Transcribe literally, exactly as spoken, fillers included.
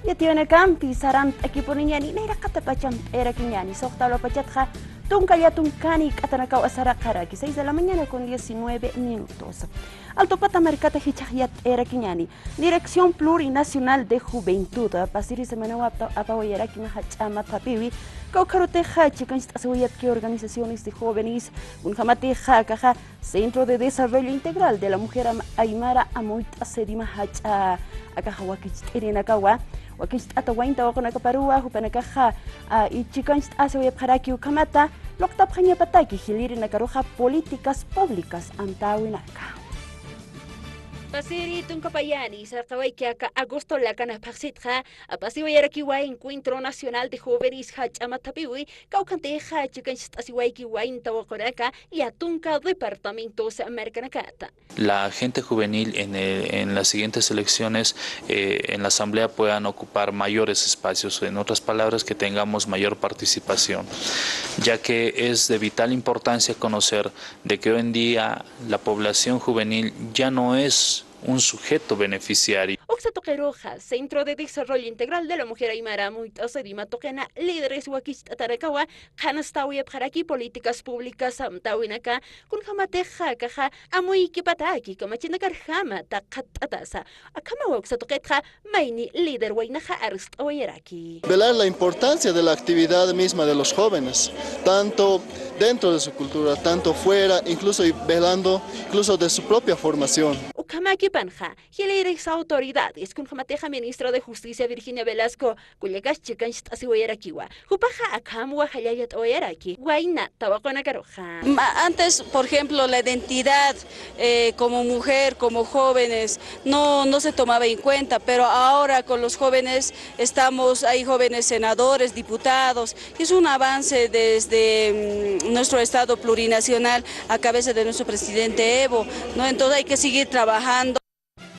Yatiyanakampi sarant'akipuniñani, nayraqatapacham p'erakiñani, suxta lupachatxa tunka yatun kani k'atanakaw saraqaraki, seis de la mañana con diecinueve minutos. Altupata markata jichhax yat'erakiñani, Dirección Plurinacional de Juventud, pasiri semanaw apta-, apawayaraki mä jach'a mathapiwi, kawkharutixa chikancht'asiwayapki organizaciones de jóvenes, kunjamatixa akaxa Centro de Desarrollo Integral de la Mujer Am-, Aymara amuyt'asirima jach'a, akaxa wakicht'irinakawa, wakicht'ata wayn tawaqunakaparuwa, jupanakaxa, a, chikancht'asiwayapxaraki ukhamata, luqtapxañapataki jilïrinakaruxa políticas públicas amtäwinaka. Pasiri tunka payani, sarqawayki aka agosto lakana phaxsitxa, apasiwayarakiwa Encuentro Nacional de Jóvenes jach'a mathapiwi, kawkhantixa chikancht'asiwayki wayn tawaqunaka, yatun departamentos markanakata. La gente juvenil en el, en las siguientes elecciones, eh, en la asamblea puedan ocupar mayores espacios, en otras palabras, que tengamos mayor participación, ya que es de vital importancia conocer de que hoy en día la población juvenil ya no es un sujeto beneficiario. Uksa tuqiruxa, Centro de Desarrollo Integral de la Mujer Aymara amuyt'asirima tuqina líderes wakicht'atanakawa, qhanastawayapxaraki políticas públicas amtäwinaka, kunjamatixa akaxa amuykipataki kamachinakarjama taqhatt'atasa. Akhamawa uksa tuqitxa mayni líder waynaxa arst'awayaraki. Velar la importancia de la actividad misma de los jóvenes, tanto dentro de su cultura, tanto fuera, incluso y velando incluso de su propia formación. Ukhamakipanxa, jilïrix autoridades, kunjamatixa ministra de Justicia Virginia Velasco, kullakas chikancht'asiwayarakiwa. Jupaxa akham wajallallat'awayaraki, wayna tawaqunakaruxa. Ma-, antes, por ejemplo, la identidad, eh, como mujer, como jóvenes, no, no se tomaba en cuenta, pero ahora con los jóvenes estamos, hay jóvenes senadores, diputados, es un avance desde, mm, nuestro Estado plurinacional a cabeza de nuestro presidente Evo, ¿no? Entonces hay que seguir trabajando.